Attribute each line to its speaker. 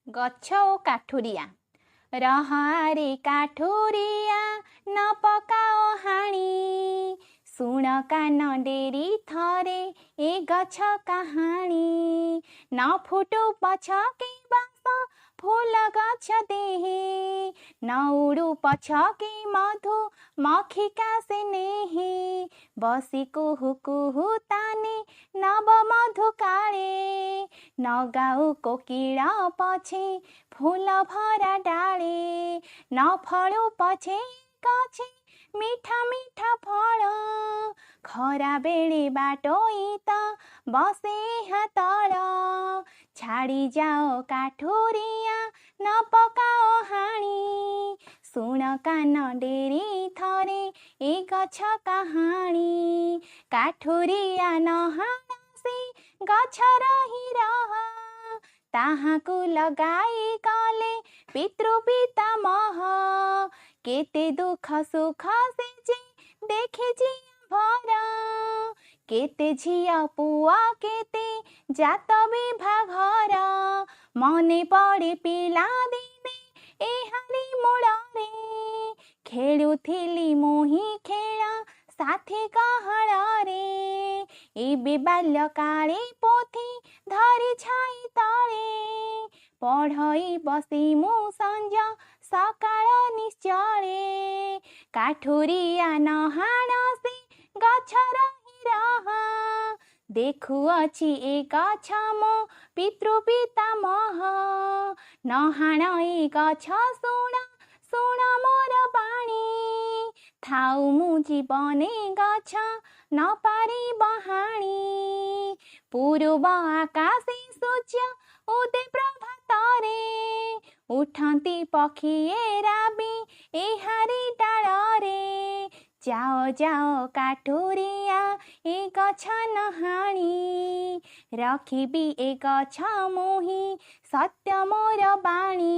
Speaker 1: ଗଛ ଓ କାଠୁରିଆ। ରହରେ କାଠୁରିଆ, ନ ପକାଅ ହାଣି, ଶୁଣ କାନ ଡେରି ଥରେ ଏ ଗଛ କାହାଣୀ। ନ ଫୁଟୁ ପଛକେ ବାସ ଫୁଲ ଗଛ ଦେହେ, ନ ଉଡ଼ୁ ପଛକେ ମଧୁ ମକ୍ଷିକା ସେ ନେହେ। ବସି କୁହୁ କୁହୁ ତାନେ ନବ ମଧୁ କାଳେ, ନ ଗାଉ କୋକିଳ ପଛେ ଫୁଲ ଭରା ଡାଳେ। ନ ଫଳୁ ପଛେ ଗଛେ ମିଠା ମିଠା ଫଳ, ଖରା ବେଳେ ବାଟୋଇ ତ ବସେ ତଳ। ଛାଡ଼ି ଯାଅ କାଠୁରିଆ, ନ ପକାଅ ହାଣି, ଶୁଣ କାନ ଡେରି ଥରେ ଏ ଗଛ କାହାଣୀ। କାଠୁରିଆ ନହାଣ ସେ ଗଛ ରହି ରହ, ତାହାକୁ ଲଗାଇ କଲେ ପିତୃ ପିତାମହ। କେତେ ଦୁଃଖ ସୁଖ ସେ ଯେ ଦେଖିଛି ଭର, କେତେ ଝିଅ ପୁଅ କେତେ ଜାତ ବିଭାଘର। ମନେ ପଡ଼େ ପିଲା ଦିନେ ଏହାରି ମୂଳରେ, ଖେଳୁଥିଲି ମୁହିଁ ଖେଳ ସାଥୀ ଗହଳରେ। ଏବେ ବାଲ୍ୟ କାଳେ ପୋଥି ଧରି ଛାଇ ତଳେ, ପଢ଼ଇ ବସି ମୁଁ ସଞ୍ଜ ସକାଳ ନିଶ୍ଚଳେ। କାଠୁରିଆ ନହାଣ ସେ ଗଛ ରହି ରହ, ଦେଖୁଅଛି ଏ ଗଛ ମୋ ପିତୃ ପିତାମହ। ନହାଣ ଏ ଗଛ, ଶୁଣ ଶୁଣ ମୋର ବାଣୀ, ଥାଉ ମୁଁ ଜୀବନେ ଗଛ ନ ପାରିବ ହାଣି। ପୂର୍ବ ଆକାଶେ ସୂର୍ଯ୍ୟ ଉଦେ ପ୍ରଭାତରେ, ଉଠନ୍ତି ପକ୍ଷୀଏ ରାବି ଏହାରି ଡାଳରେ। ଯାଅ ଯାଅ କାଠୁରିଆ ଏ ଗଛ ନହାଣି, ରଖିବି ଏ ଗଛ ମୁହିଁ ସତ୍ୟ ମୋର ବାଣୀ।